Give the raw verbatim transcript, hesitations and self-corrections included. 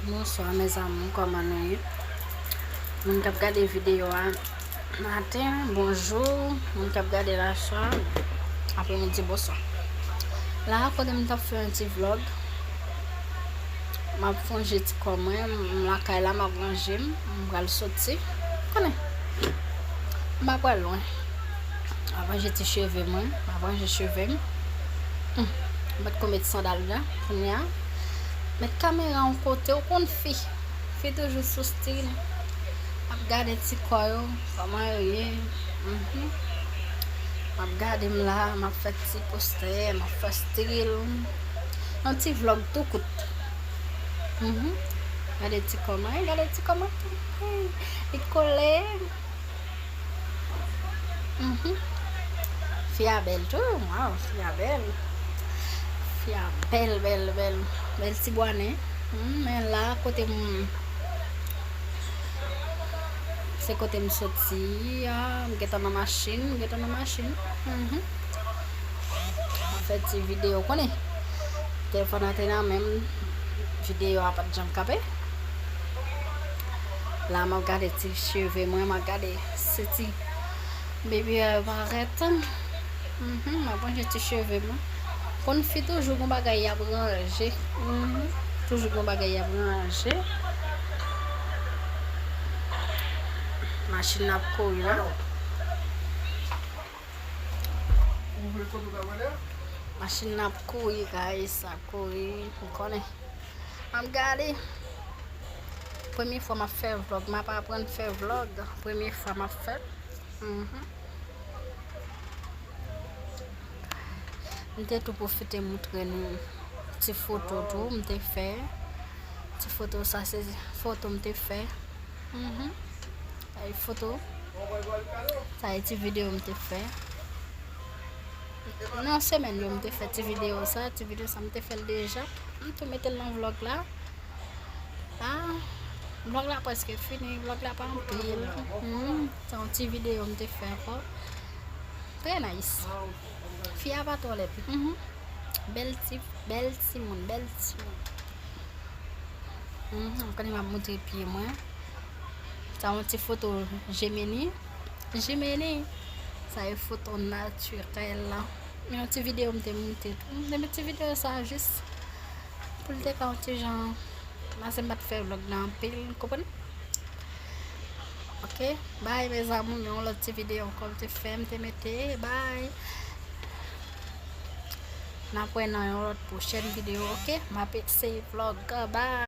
Bonswa, mes amours, kòman nou ye? Moun k ap gade videyo a maten, bonjou. Moun k ap gade l aswè, apremidi, bonswa. La, kote m t ap fè yon ti vlog, m ap ranje ti kò mwen, m lakay la, m ap ranje m, m pral soti. Konnen, m pa pral lwen. M ap ranje ti cheve mwen, m ap ranje cheve m. Hmm, m pa t ko met sandal la, kounye a. Met kamera yon kote, ou konn fi. Fi toujou sou stil. M ap gade ti kò yo, kòman yo ye. Mhm. M ap gade m la, m ap fè ti postè, m ap fè stil. Yon ti vlog tou kout. Mhm. Gade ti kò mwen, gade ti kò mwen. Li kole. Mhm. Fi a bèl tou. Waw, fi a bèl. Fi a bèl, bèl, bèl. Bèl ti bwa nen. Hmm, men la, kote m, se kote m soti a, m gentan nan machin, m gentan nan machin. Mhm. M fè ti videyo, konnen. Telefòn nan te nan men m, videyo a pa t janm kanpe. La, m ap gade ti cheve mwen, m ap gade si ti bebe a yo parèt. Mhm, m ap ranje ti cheve mwen. Konn fi toujou gon bagay y ap ranje. Mhm, toujou gon bagay y ap ranje. Machin nan ap kouri la. Machin nan ap kouri, guys, ap kouri, ou konnen. M ap gade. Premye fwa m ap fè vlog, m ap aprann fè vlog. Premye fwa m ap fè. Mhm. M te tou pwofite moutre nou ti foto tou, m te fè. Ti foto sa, se foto m te fè. Mhm. Ay, foto. Sa e ti videyo m te fè. Nan semèn yo m te fè ti videyo sa, ti videyo sa m te fè l deja. M tou mete l nan vlog la. Ah, vlog la prèske fini, vlog la pa anpil. Hmm, se yon ti videyo m te fè ankò. Trè nice. Fi a pa twò lèd. Mhm. Bèl ti, bèl timoun, bèl timoun. Mhm, konnen m ap moutre pye mwen. Sa yon ti foto Jemini. Jemini. Sa e foto natirèl la. Men yon ti videyo m te moute tou. M te met ti videyo sa jis pou l te ka yon ti jan. Paske m pa t fè vlog nan anpil, konprann? Ok, bye mes amours, yon lòt ti videyo ankò m te fè, m te mete, bye. N ap wè nan yon lòt pwochèn videyo, ok? M ap eseye vlog, bye.